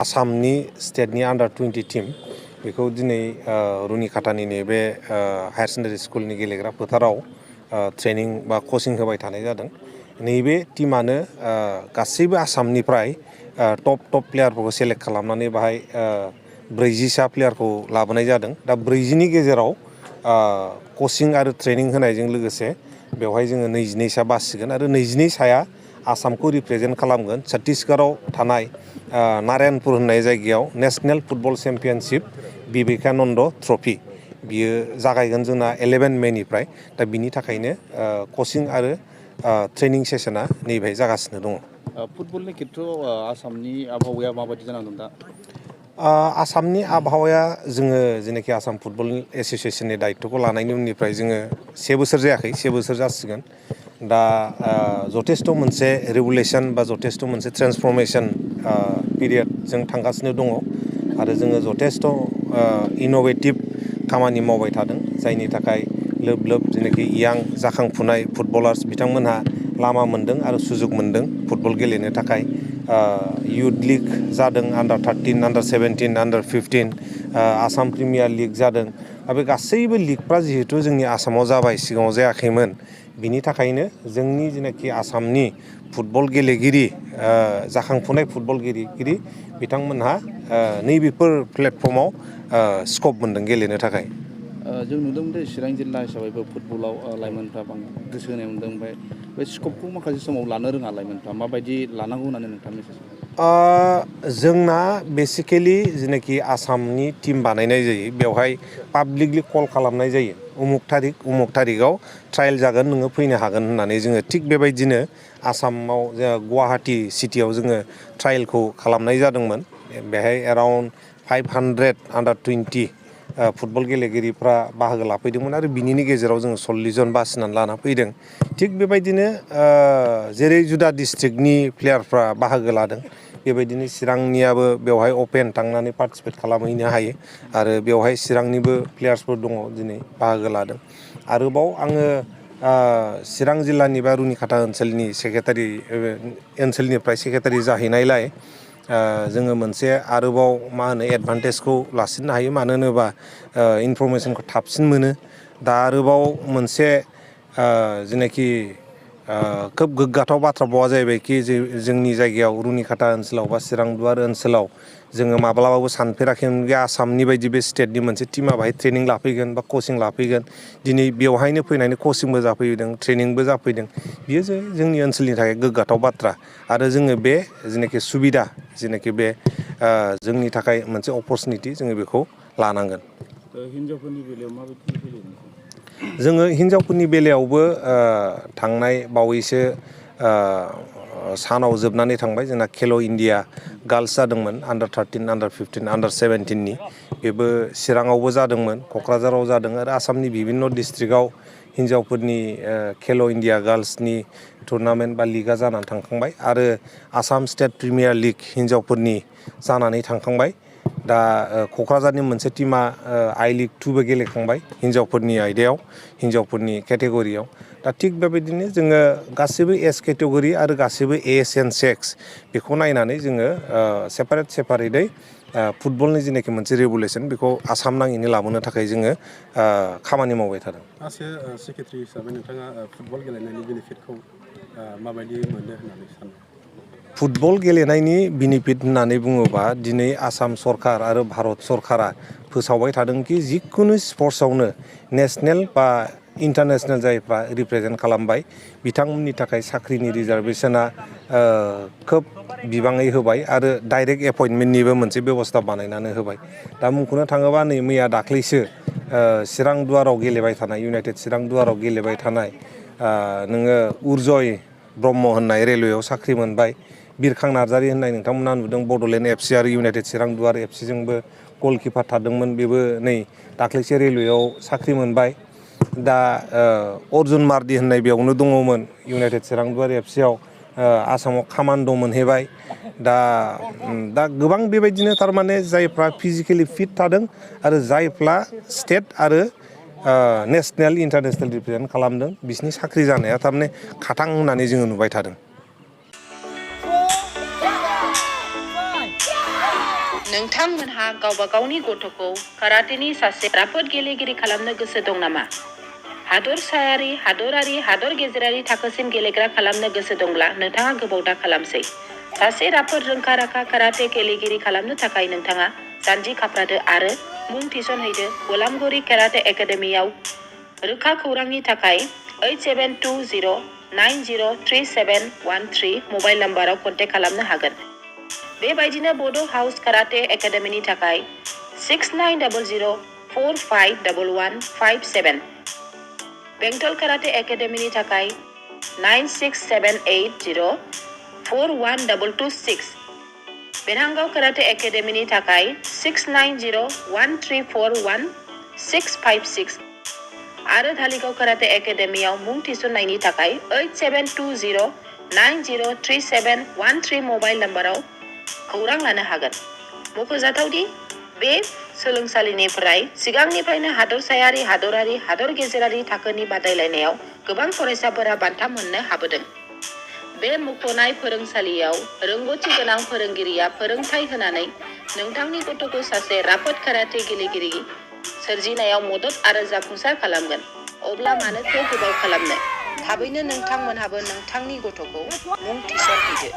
आसामनि स्टेटनि अंडर-20 टीम बेखौ दिनै रुनिकाटानि नैबे हायार सेकेन्डारि स्कुलनि गेलेग्रा फोथाराव ट्रेनिं बा कोचिं होबाय थानाय जादों। नैबे टीमानो गासैबो आसामनिफ्राय टप प्लेयारफोरखौ सेलेक्ट खालामनानै बाहाय 40सा प्लेयारखौ लाबोनाय जादों। दा 40नि गेजेराव कोचिं आरो ट्रेनिं होनायजों लोगोसे बेवहाय जोङो 22सा बासिगोन आरो 22 साया आसामखौ रिप्रेजेन्ट खालामगोन छत्तीसगढ़आव थानाय नारायणपुर होननाय जायगायाव national football championship Vivekananda trophy बियो जागायगोन जोंना 11 मेनिफ्राय। दा बिनि थाखायनो कोचिं आरो ट्रेनिं सेसना नैबेहाय जागासिनो दङ। फुटबलनि खेथ्रआव आसामनि आबहावाया माबायदि जानानै दं दा? आसामनि आबहावाया जोङो जेनाखि आसाम फुटबल एस'सियेसननि दायथ'खौ लानायनि उननिफ्राय जोङो 7 बोसोर जायाखै 7 बोसोर जासिगोन। दा जथेस्थ' मोनसे रेगुलेसन बा जथेस्थ' मोनसे ट्रेन्सफरमेसन पिरियड जों थांगासिनो दङ आरो जोङो जथेस्थ' इन'भेटिभ खामानि मावबाय थादों जायनि थाखाय लोब लोब जेनाखि यां जाखांफुनाय फुटबलार्स बिथांमोनहा लामा मोन्दों आरो सुजुग मोन्दों फुटबल गेलेनो थाखाय। युथ लिग जादों अंडर-13, अंडर-17, अंडर-15 आसाम प्रिमियार लिग जादों। बे गासैबो लिगफ्रा जिहेथु जोंनि आसामाव जाबाय सिगाङाव जायाखैमोन बिनि थाखायनो जोंनि जेनाखि आसामनि फुटबल गेलेगिरि जाखांफुनाय फुटबल गेलेगिरि बिथांमोनहा नैबेफोर प्लेटफर्माव स्कप मोन्दों गेलेनो थाखाय। जों नुदों दे चिरां जिल्ला हिसाबैबो फुटबलाव लाइमोनफ्रा गोसो होनाय मोनदों। ओमफ्राय बे स्कपखौ माखासे समाव लानो रोङा लाइमोनफ्रा माबायदि लानांगौ होननानै नोंथाङा मेसेज होयो? जोंना बेसिकेलि जेनाखि आसामनि टिम बानायनाय जायो बेवहाय पाब्लिकलि कल खालामनाय जायो उमुक थारिखआव ट्रायल जागोन नोङो फैनो हागोन होननानै जोङो थिग बेबायदिनो आसामाव गुवाहाटि सिटियाव जोङो ट्रायलखौ खालामनाय जादोंमोन। बेहाय एराउन्ड 500 अंडर-20 फुटबल गेलेगिरिफ्रा बाहागो लाफैदोंमोन आरो बिनिनि गेजेराव जोङो 40 जन बासिनानै लाना फैदों। थिग बेबायदिनो जेरै जुदा डिस्ट्रिक्टनि प्लेयारफ्रा बाहागो लादों बेबायदिनो चिरांनियाबो बेवहाय अपेन थांनानै पार्टिसिपेट खालामहैनो हायो आरो बेवहाय चिरांनिबो प्लेयार्सफोर दङ दिनै बाहागो लादों। आरोबाव आङो चिरां जिल्लानि बा रुनिकाटा ओनसोलनिफ्राय सेक्रेटारि जाहैनायलाय जोङो मोनसे आरोबाव एडभान्टेजखौ लासिननो हायो। मानो होनोबा इनफरमेसनखौ थाबसिन मोनो। दा आरोबाव मोनसे जेनाखि खोब गोग्गाथाव बाथ्रा बावा जाहैबायखि जोंनि जायगायाव रुनिकाटा ओनसोलाव बा चिरांदुवार ओनसोलाव जोङो माब्लाबाबो सानफेराखैमोन बे आसामनि बायदि बे स्टेटनि मोनसे टिमा बाहाय ट्रेनिं लाफैगोन बा कचिं लाफैगोन। दिनै बेवहायनो फैनानै कचिंबो जाफैदों ट्रेनिंबो जाफैदों। बियो जोंनि ओनसोलनि थाखाय गोग्गाथाव बाथ्रा आरो जोङो बे जेनाखि सुबिदा जेनाखि बे जोंनि थाखाय मोनसे अपरसुनिटि जोङो बेखौ लानांगोन। हिनजावफोरनि बेलायाव माबायदि गेलेयो? जोङो हिनजावफोरनि बेलायावबो थांनाय बावैसो सानाव जोबनानै थांबाय जोंना खेल' इन्डिया गार्लस जादोंमोन अंडर-13, अंडर-15, अंडर-17नि बेबो चिराङावबो जादोंमोन क'क्राझाराव जादों आरो आसामनि बिभिन्न डिस्ट्रिक्टआव हिनजावफोरनि खेल' इन्डिया गार्लसनि टुर्नामेन्ट बा लिगा जानानै थांखांबाय आरो आसाम स्टेट प्रिमियार लिग हिनजावफोरनि जानानै थांखांबाय। दा क'क्राझारनि मोनसे टिमा आइ लिग 2बो गेलेखांबाय हिनजावफोरनि आयदायाव हिनजावफोरनि केटेगरियाव। दा थिग बेबायदिनो जोङो गासैबो एज केटेगरि आरो गासैबो एज एन्ड सेक्स बेखौ नायनानै जोङो सेपारेटै फुटबलनि जेनाखि मोनसे रेगुलेसन बेखौ आसाम नाङैनो लाबोनो थाखाय जोङो खामानि मावबाय थादों। सेक्रेटारि हिसाबै नोंथाङा फुटबल गेलेनायनि बेनिफिटखौ माबायदि मोनो होननानै सानो? फुटबल गेलेनायनि बेनिफिट होननानै बुङोबा दिनै आसाम सरकार आरो भारत सरकारा फोसावबाय थादोंखि जिखुनु स्पर्ट्सआवनो नेसनेल बा इन्टारनेसनेल जायफ्रा रिप्रेजेन्ट खालामबाय बिथांमोननि थाखाय साख्रिनि रिजार्भेसना खोब बिबाङै होबाय आरो डाइरेक्ट एपइन्टमेन्टनिबो मोनसे बेब'स्था बानायनानै होबाय। दा मुंख'नो थाङोबा नै मैया दाख्लैसो चिरांदुवाराव गेलेबाय थानाय इउनाइटेड चिरांदुवाराव गेलेबाय थानाय नोङो उर्जय ब्रह्म होननाय रेलवेआव साख्रि मोनबाय। बिरखां नार्जारि होननाय नोंथांमोना नुदों बड'लेण्ड एफसि आरो इउनाइटेड चिरांदुवार एफसिजोंबो गलकिपार थादोंमोन बेबो नै दाख्लैसो रेलवेआव साख्रि मोनबाय। दा अर्जुन मार्डि होननाय बेयावनो दङमोन इउनाइटेड चिरांदुवार एफसिआव आसामाव कामान्ड' मोनहैबाय। दा गोबां बेबायदिनो थारमाने जायफ्रा फिजिकेलि फिट थादों आरो जायफ्रा स्टेट आरो नेसनेल इन्टारनेसनेल रिप्रेजेन्ट खालामदों बिसिनि साख्रि जानाया थारमाने खाथां होननानै जोङो नुबाय थादों। नोंथांमोनहा गावबा गावनि गथ'खौ काराटेनि सासे राफोद गेलेगिरि खालामनो गोसो दं नामा? हादरसायारि, हादरारि, हादर गेजेरारि थाखोसिम गेलेग्रा खालामनो गोसो दंब्ला नोंथाङा गोबाव दा खालामसै। सासे राफोद रोंखा-राखा काराटे गेलेगिरि खालामनो थाखाय नोंथाङा जानजि खाफ्रादो आरो मुं थिसनहैदो गलामगुरि काराटे एकाडेमियाव। रोखा खौरांनि थाखाय 8720903713 मबाइल नाम्बाराव कन्टेक्ट खालामनो हागोन। बेबायदिनो बड' हाउस काराटे एकाडेमिनि थाखाय 6900451157, बेंटल काराटे एकाडेमिनि थाखाय 9678041226, बेरहांगाव काराटे एकाडेमिनि थाखाय 6901341656 आरो धालिगाव काराटे एकाडेमियाव मुं थिसननायनि थाखाय 8720903713 मबाइल नाम्बाराव खौरां लानो हागोन। मख'जाथावदि बे सोलोंसालिनिफ्राय सिगांनिफ्रायनो हादरसायारि, हादरारि, हादर गेजेरारि थाखोनि बादायलायनायाव गोबां फरायसाफोरा बान्था मोननो हाबोदों। बे मुंख'नाय फोरोंसालियाव रोंग'थि गोनां फोरोंगिरिया फोरोंथाय होनानै नोंथांनि गथ'खौ सासे राफोद काराटे गेलेगिरि सोरजिनायाव मदद आरो जाफुंसार खालामगोन। अब्ला मानोथो गोबाव खालामनो? थाबैनो नोंथांमोनहाबो नोंथांनि गथ'खौ मुं थिसनहैदो।